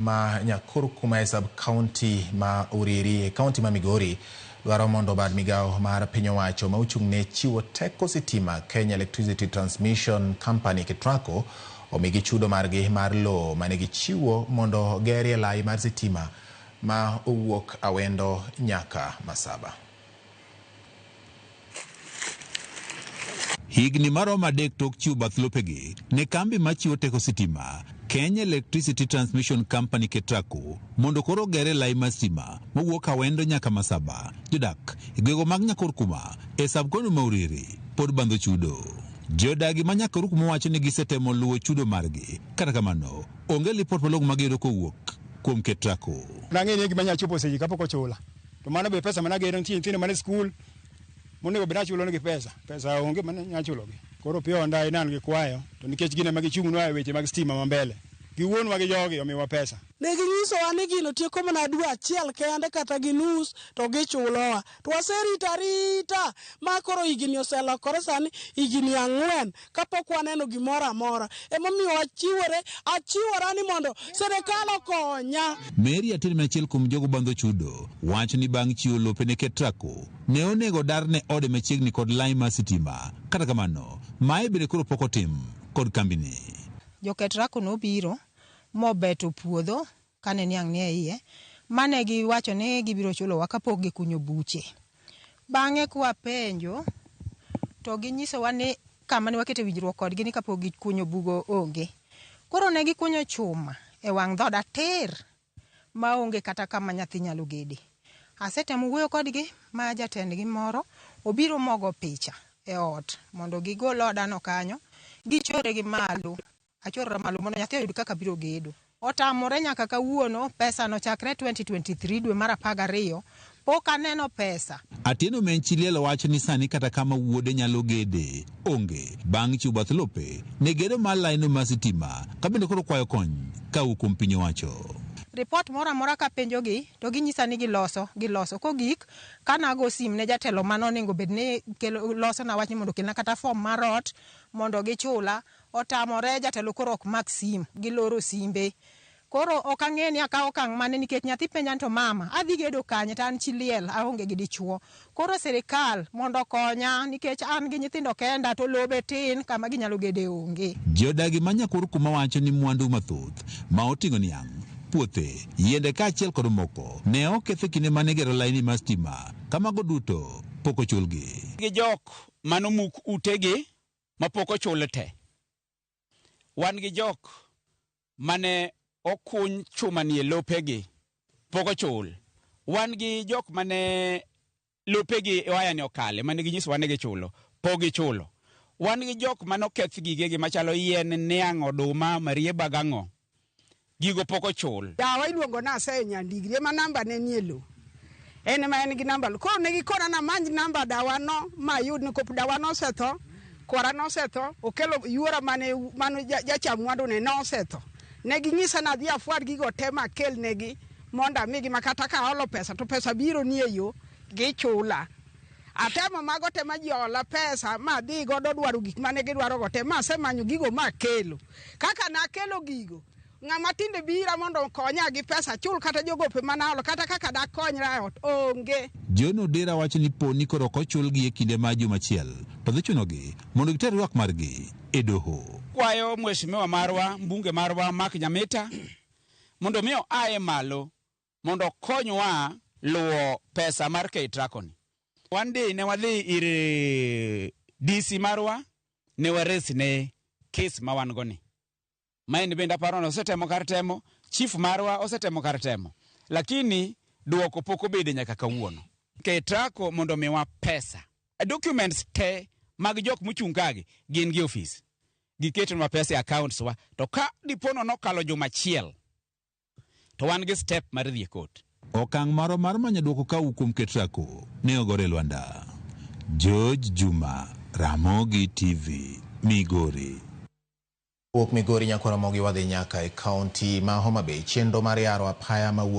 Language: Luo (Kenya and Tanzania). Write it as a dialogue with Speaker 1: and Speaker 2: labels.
Speaker 1: Ma Nyakurkuma e sub-county ma Uriri e kaunti ma Migori dwaro mondo bad migawo mar piny owacho ma ochung' ne chiwo teko sitima Kenya Electricity Transmission Company KETRACO omigi chudo margi mar lowo mane gichiwo mondo gerie lai mar sitima ma owuok Awendo nyaka Masaba.
Speaker 2: Higni maromo 3 tok chiwo bath lopegi ne kambi machiwo teko sitima Kenya Electricity Transmission Company KETRACO mondo koro ogere lai mar stima mowuok Awendo nyaka Masaba. Jodak e gwego mag Nyakurkuma e sub-county ma Uriri pod bandho chudo. Jodagi ma Nyakurkuma wacho ni gisetemo luwo chudo margi. Kata kamano, onge lipot malong'o magiyudo kowuok kuom KETRACO.
Speaker 3: Nang'e ni gima nyalo chopo seche kapok ochula. To mano be pesa managero nitie nyithindo mane skul monego bed achulo negi pesa. Pesa onge mane nyalo chulogi. Koro piyo ndai nan gi kwayo to nikech gin ema gichung'nwa e weche mag stima ma mbele. Giwuonwa gi jogi omiwa pesa.
Speaker 4: Ne ginyisowa ni gino tieko mana dwe achiel kende kata gi nus to gichulowa. To waserito arita ma koro higni oselokore sani higni 4 kapok waneno gimoro amora. Emomiyo wachiwore, achiwora ni mondo sirikal okonya.
Speaker 2: Mary Atieno en achiel kuom jogo bandho chudo wacho ni bang' chiwo lope ne KETRACO ne onego dar ne ode machiegni kod lai mar sitima. Kata kamano, mae bende koro pok otim kod kambini.
Speaker 5: Jo KETRACO nobiro mobeto puodho kane niang' nie iye, mane giwacho ni gibiro chulowa kapok gikunyo buche. Bang'e kwapenjo to ginyisowa ni kama ne wakete winjruok kodgi ni kapok gikunyo bugo onge. Koro ne gikunyo chuma e wang' dhoda tir maonge kata kama nyathi nyalo gede. Asetemo wuoyo kodgi ma jatendgi moro obiro mogo picha e ot mondo gigol odano kanyo gichore gi malo. Achorora malo mondo nyathi oyud kaka biro gedo. Otamore nyaka kawuono, pesa no chakre 2023 dwe mar 12 pok aneno pesa.
Speaker 2: Atieno Menchi Liel wacho ni sani kata kama wuode nyalo gede onge bang' chiwo bath lope ne gedo mar laino mar sitima ka bende koro kwayo kony kawuok kuom piny owacho.
Speaker 5: Ripot moro amora kapenjogi to ginyisa ni giloso, giloso. Kogik kanago sim ne jatelo mane onego bed ni kelo, loso na wach ni mondo okelna kata form mar ot mondo gichula. Otamore jatelo koro ok mak sim, giloro simbe. Koro ok ang'e ni akawo okang' mane nikech nyathi penja ni to mama adhi gedo kanye to an chi liel aonge gi dichuo. Koro sirikal mondo okonya nikech an gi nyithindo kenda to lobe tin kama ginyalo gede onge.
Speaker 2: Jodagi ma Nyakurkuma wacho ni mwandu mathoth ma oting'o niang', puothe, yiende kaachiel kod moko ne oketh e kinde mane igero laini mar stima ka mago duto pok ochulgi.
Speaker 6: Gi jok manomuk utegi mapok ochul te. Wan gi jok mane okuny chuma nie lopegi pok ochul. Wan gi jok mane lopegi waya ni okale mane ginyisowa ni gichulo pok gichulo. Wan gi jok mane oketh gigegi machalo yien, niang', oduma, marieba gang'o. Gigo pok ochul.
Speaker 7: Dawa iluongo na Aseyo Nyandigri ema namba ne nie lo. En ema en gi namba lo. Koro ne gikona na amany namba dawa no ma ayud ni kop dawa no osetho, kwara nosetho, okelo yuora mane mane jacham mwandu ne nosetho. Ne ginyisa ni adhi afwar gigo te ma akel negi mondo amigi ma kata ka aolo pesa to pesa biro nie yo gichula. Atemo mago te ma ji ola pesa ma adhi godo dwaro gik mane gidwaro go te ma asemanyo gigo ma akelo. Kaka nakelo gigo, ng'ama tinde bira mondo okonya gi pesa achul kata jogope mane aolo kata kaka dakonyra e ot onge.
Speaker 2: John Odera wacho ni po ni koro ok ochulgi e kinde mar juma achiel to dhi chunogi mondo giter ywak margi e doho.
Speaker 6: Kwayo mheshimiwa marwa, mbunge marwa Mark Nyamita mondo mi oaye malo mondo okonywa luwo pesa mar KETRACO ni. One day ne wadhi ir DC marwa ne wares ne case ma wan go ni. Ma en bende aparo ni osetemo kar temo, chief marwa osetemo kar temo, lakini duoko pok obede nyaka kawuono. KETRACO mondo omiwa pesa. Documents te mag jok mochung' kagi gin gi ofis. Giketonwa pesa e accounts wa, to ka dipono nokalo juma achiel to wan gi step mar dhi e court.
Speaker 2: Okang' marwa mar manyo duoko kawuok kuom KETRACO ne ogore lwanda. George Juma, Ramogi TV, Migori.
Speaker 1: Wuok Migori nyaka Ramogi wadhi nyaka e kaunti ma Homa Bay. Chenro mar yaro apaya mawuok